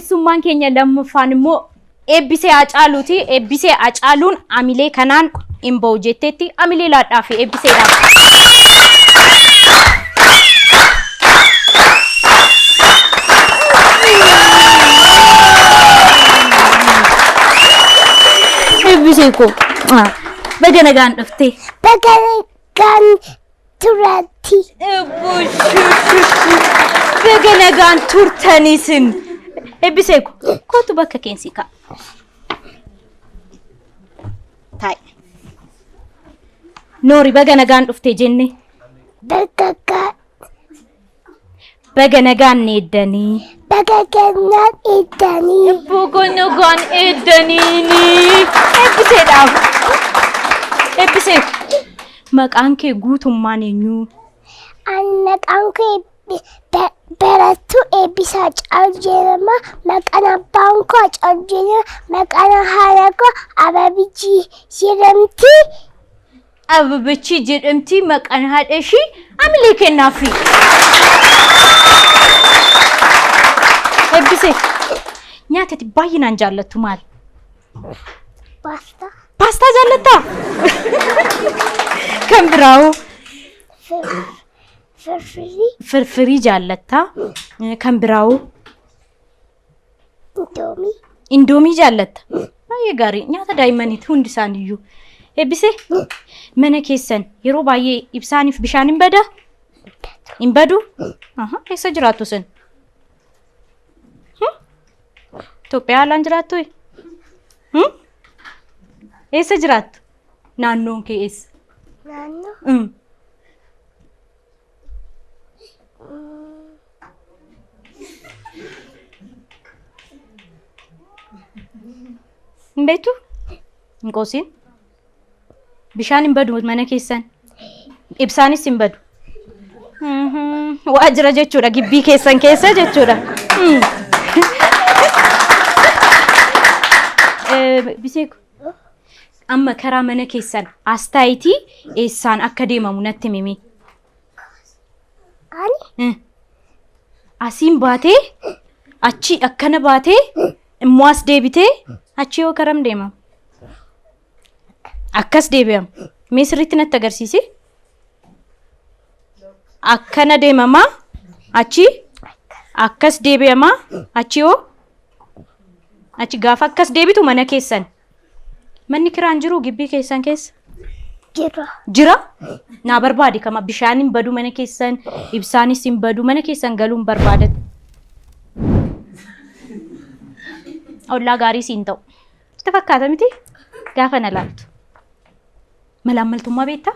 Keessummaan keenya lammaffaan immoo Eebbisee Hacaaluuti. Eebbisee Hacaaluun amilee kanaan hin ba'u jetteetti amilee laadhaa fi eebbiseedhaaf. Eebbisee koo baga nagaan dhuftee. Baga nagaan turatti. Baga nagaan turtaniisin. Eebbisee koo kootu bakka keensi ka'a. Taa'i. Noori baga nagaan dhufte jenne. Baga Baga nagaan eeddanii. Baga nagaan eeddanii. Baga nagaan eeddaniini. Eebbiseedhaaf. Eebbisee. Maqaan kee guutummaan eenyu? Ani maqaan koo Barattuu Eebbisaa Caalu jedhama. Maqaan abbaan koo Caalu jedhama. Maqaan haadha koo Ababichii jedhamti. Ababachii jedhamti maqaan haadha ishii amilee kennaafi. Eebbisee nyaata ati baay'inaan jaallattu maal? Paastaa. Paastaa jaallattaa? Kan biraawoo? Firfirii. Firfirii jaallattaa? Kan biraawoo? Indoomii. Indoomii jaallatta? Baay'ee gaarii. Nyaata daa'immaniiti hundi isaaniiyyuu. Eebbisee mana keessan yeroo baay'ee ibsaaniif bishaan hin badaa? Hin badu? Aha, eessa jiraattu isin? Itoophiyaa haalaan jiraattu? Eessa jiraattu? Naannoon kee eessa? Naannoo. Hin beektu? Hin qoosiin? Bishaan hin badu mana keessan? Ibsaanis hin badu? Waa jira jechuudha gibbii keessan keessa jechuudha. Biseeku amma karaa mana keessan astaayitii eessaan akka deemamu natti himi. Ani Asiin baatee achi akkana baatee immoo as deebitee achi yoo karam deemama? Akkas deebi'ama. Mee sirriitti natti agarsiisi. Akkana deemama achi akkas deebi'ama achi hoo achi gaafa akkas deebitu mana keessan. Manni kiraan jiru gibbii keessan keessa? Jira. Jira? Naa barbaadi kama bishaan hin badu mana keessan, ibsaanis hin badu, mana keessan galuun barbaada. Ollaa gaarii siin ta'u. Sitti fakkaata miti? Gaafa na laaltu. Malaammaltummaa beektaa?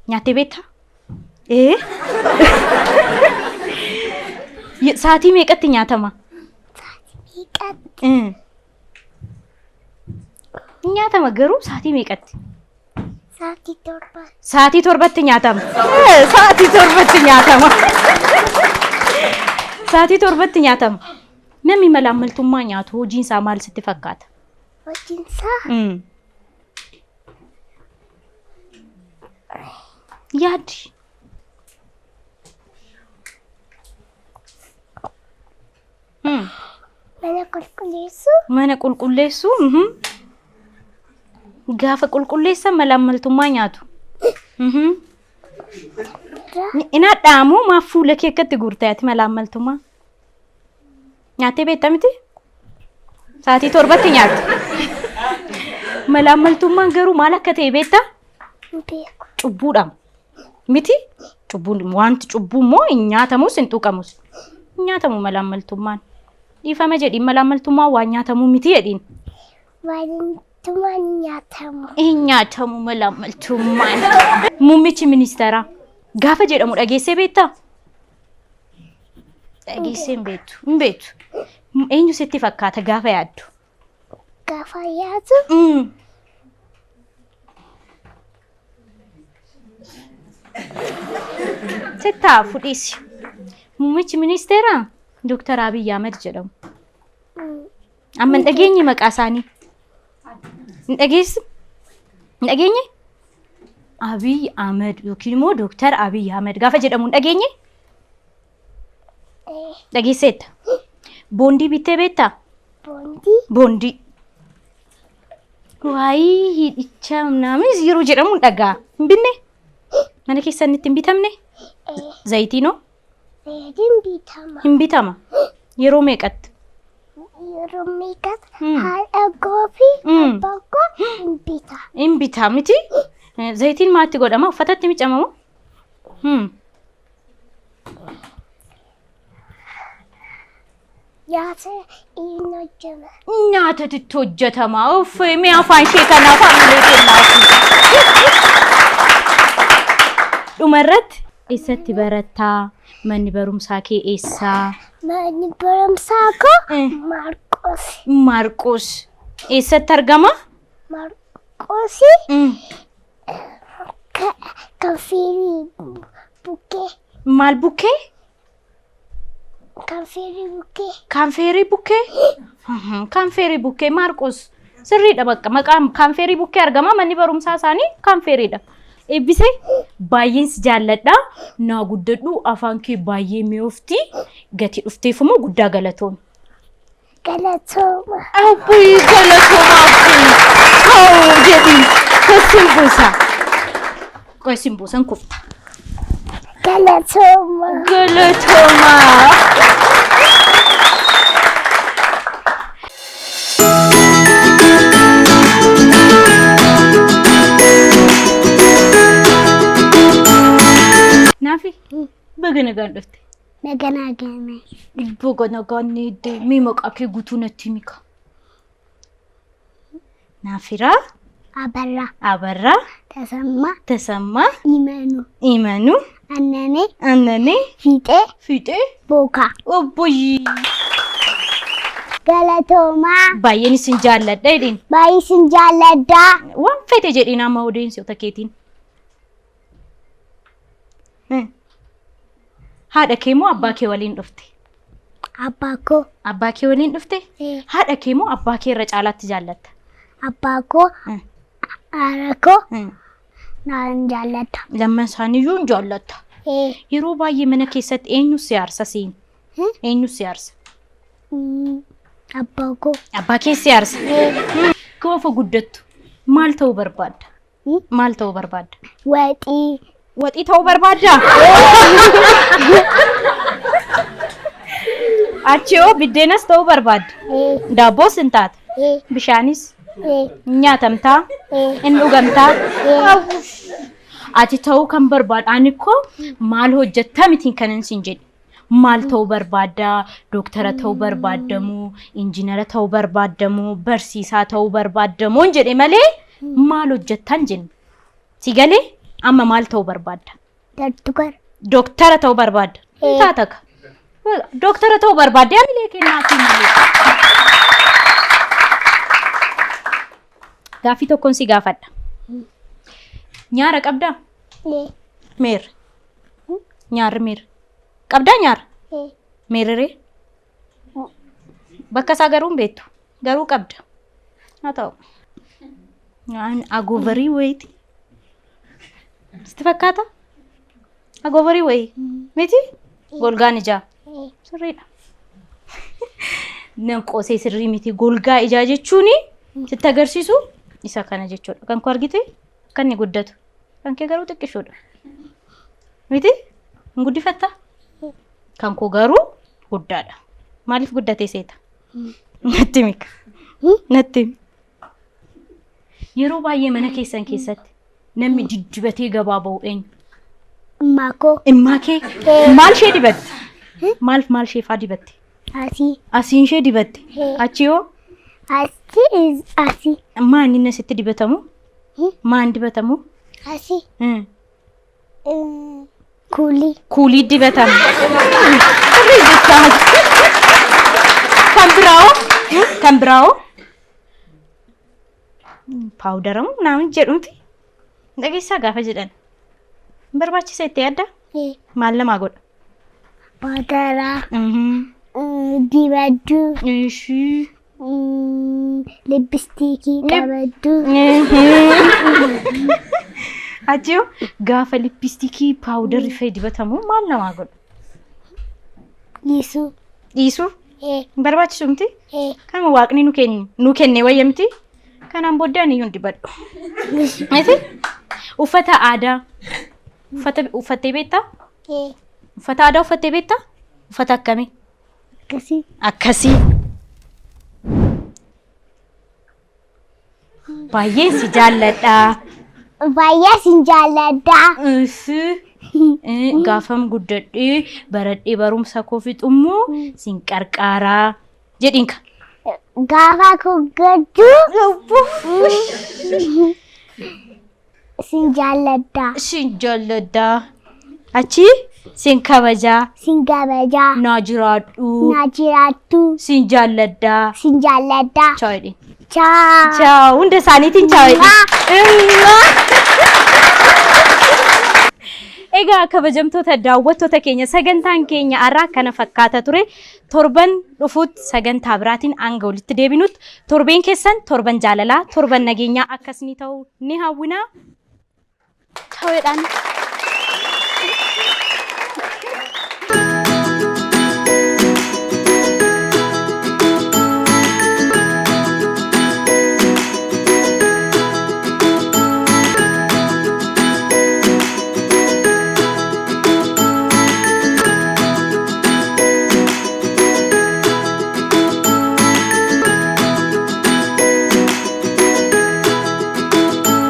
Nyaattee beektaa? Ee? Sa'aatii meeqatti nyaatama? Meeqatti? Hin nyaatama garuu sa'aatii meeqatti? Sa'aatii 7. Sa'aatii 7tti nyaatama. Sa'aatii 7tti nyaatama. Sa'aatii 7tti nyaatama. Namni malaammaltummaa nyaatu hojiin isaa maal sitti fakkaata? Hojiin isaa Yaadi. Mana qulqulleessuu. Mana qulqulleessuu. Gaafa qulqulleessan malaammaltummaa nyaatu. Hin hadhaamu maaf fuula kee akkatti guurte ati malaammaltummaa? Nyaattee beekta miti? Sa'aatii 7tti nyaatte. Malaammaltummaan garuu maal akka ta'e beektaa? Hin beeku. Cubbuudha. Miti? Cubbuun wanti cubbuu immoo hin nyaatamus hin tuqamus. Hin nyaatamu malaammaltummaan. Dhiifama jedhiin malaammaltummaan waan nyaatamuu miti jedhiin. Malaammaltummaan hin nyaatamu. Hin nyaatamu malaammaltummaan. Muummichi ministeeraa gaafa jedhamu dhageessee beektaa? Dhageessee hin beektu. Hin beektu. Eenyu sitti fakkaata gaafa yaaddu? Gaafa yaadu Sittaa fudhiisi. Muummichi ministeeraa Dooktar Abiy Ahmed jedhamu. Amma hin dhageenye maqaa isaanii. Hin dhageessu? Hin dhageenye? Abiy Ahmed yookiin immoo Dooktar Abiy Ahmed gaafa jedhamu hin dhageenye? Dhageesseetta. Boondii bittee beektaa? Boondii. Boondii. Waayii hidhicha naamis yeroo jedhamu dhagaa. Hin binne? Mana keessanitti hin bitamne? Zayitiinoo? Zayitiin bitama. Hin bitama. Yeroo meeqatti? Yeroo meeqatti Mm. haadha koo fi Mm. abbaa koo hin bita. Hin bitaa miti? Zayitiin maatti godhama? Uffatatti micamamoo? Hmm. Nyaata hin hojjeta. Nyaatatu itti hojjetama. Uffee mee afaan ishee kanaaf hamilee kennaafi. Dhumarratti eessatti barattaa? Manni barumsaa kee eessaa? Manni barumsaa koo Eh. Maarqos. Maarqos. Eessatti argama? Maarqosi Mm. kan firii bukkee. Maal bukkee? Kan firii bukkee. Kaanfeerii bukkee? Kaanfeerii bukkee Maarqos. Sirriidha bakka maqaan kaanfeerii bukkee argama manni barumsaa isaanii kaanfeeriidha. Eebbisee baay'een si jaalladha. Naa guddadhu afaan kee baay'ee mi'oofti. Gati dhufteef immoo guddaa galatoomi. Galatooma. Abbuyi galatooma abbuyi. Hoo jedhi. Kosin buusa. Kosin buusan kufta. Galatooma. Galatooma. Naafi baga nagaan dhufte. Naga nagaan. Baga nagaan needde mee maqaa kee guutuu natti himi kaa. Naafiraa Abarraa. Abarraa Tasammaa. Tasammaa Imanuu. Imanuu Annanee. Annanee Fiixee. Fiixee Bookaa. Obboyyii. Galatoomaa. Baay'een isin jaalladha jedhiin. Baay'ee isin jaalladha. Waan fete jedhiin amma odeensota keetiin. Haadha kee moo abbaa kee waliin dhufte? Abbaa koo. Abbaa kee waliin dhufte? Haadha kee moo abbaa kee irra caalaatti jaallatta? Abbaa koo. Haadha koo. Naan jaalladha. Lamman isaaniiyyuu hin jaallatta. Yeroo baay'ee mana keessatti eenyu si aarsa siin? Eenyu si aarsa? Abbaa koo. Abbaa kee si aarsa. Gaafa guddattu maal ta'uu barbaadda? Maal ta'uu barbaadda? Waxii. Waxii ta'uu barbaaddaa? Achi hoo biddeenas ta'uu barbaadda? Daabboos hin taata? Bishaanis? Hin nyaatamtaa? Hin dhugamtaa? Ati ta'uu kan barbaadu ani koo maal hojjettaa mitiin kanan siin jedhe. Maal ta'uu barbaaddaa? Dooktara ta'uu barbaaddamoo? Injiinara ta'uu barbaaddamoo? Barsiisaa ta'uu barbaaddamoo? Hin jedhe malee maal hojjettaa hin jenne. Si galee amma maal ta'uu barbaadda? Dooktara. Dooktara ta'uu barbaadda. Hin taata ka. Dooktara ta'uu barbaadde amilee kennaafi malee. Gaaffii tokkoon si gaafadha. Nyaara qabdaa? Meerre? Nyaarri meerre? Qabdaa nyaara? Meerreree? Bakka isaa garuu hin beektu. Garuu qabda. Haa ta'u. Agoobarii wayiiti. Sitti fakkaata? Agoobarii wayii? Miti? Golgaan ijaa. Sirriidha. Nan qoosee sirrii miti. Golgaa ijaa jechuun sitti agarsiisu isa kana jechuudha. Kan koo argite akka inni guddatu. Kan kee garuu xiqqishuudha. Miti? Hin guddifattaa? Kan koo garuu guddaadha. Maaliif guddatee seeta? Natti himi. Natti himi. Yeroo baay'ee mana keessan keessatti namni diddibatee gabaa ba'u eenyu? Immaa koo. Immaa kee? Maal ishee dibatte? Maal maal ishee faa dibatte? Asii. Asiin ishee dibatte? Achi hoo? Asii asii. Maan inni asitti dibatamu? Maan dibatamu? Asii. Kuulii. Kuulii dibatama. Sirrii jechaa. Kan biraawoo? Kan biraawoo? Paawudaramu naamin jedhumti. Dhageessaa gaafa jedhan. Barbaachisa itti yaadda? Maal namaa godha? Paawudaraa. Dibaddu. Ishii. Lippistiikii qabaddu. Achi gaafa lippistikii paawudarri fa'i dibatamu maal namaa godha? Dhiisuu. Dhiisuu? Hin barbaachisu miti? Kanuma waaqni nu kenne nu kenne wayya miti? Kanaan booddee ani iyyuu hin dibadhu. Miti? Uffata aadaa. Uffata uffattee beektaa? Uffata aadaa uffattee beektaa? Uffata akkamii? Akkasii. Akkasii. Baay'een si jaalladha. Baay'ee sin jaalladha. Ifi. Gaafam guddadhee baradhee barumsa koo fixummoo sin qarqaaraa jedhiinka. Gaafa koo gaddu sin jaalladha. Sin jaalladha. Achi sin kabajaa. Sin kabajaa. Naa jiraadhu. Naa jiraattu. Sin jaalladha. Sin jaalladha. Chaaw jedhiin. Chaaw. Chaaw. Hunda isaaniitiin chaaw jedhiin. Egaa kabajamtoota daawwattoota keenya sagantaan keenya har'aa kana fakkaata ture. Torban dhufuutti sagantaa biraatiin hanga walitti deebinutti torbeen keessan torban jaalalaa, torban nageenyaa akkas ni ta'u ni hawwina. Chaaw jedhaan.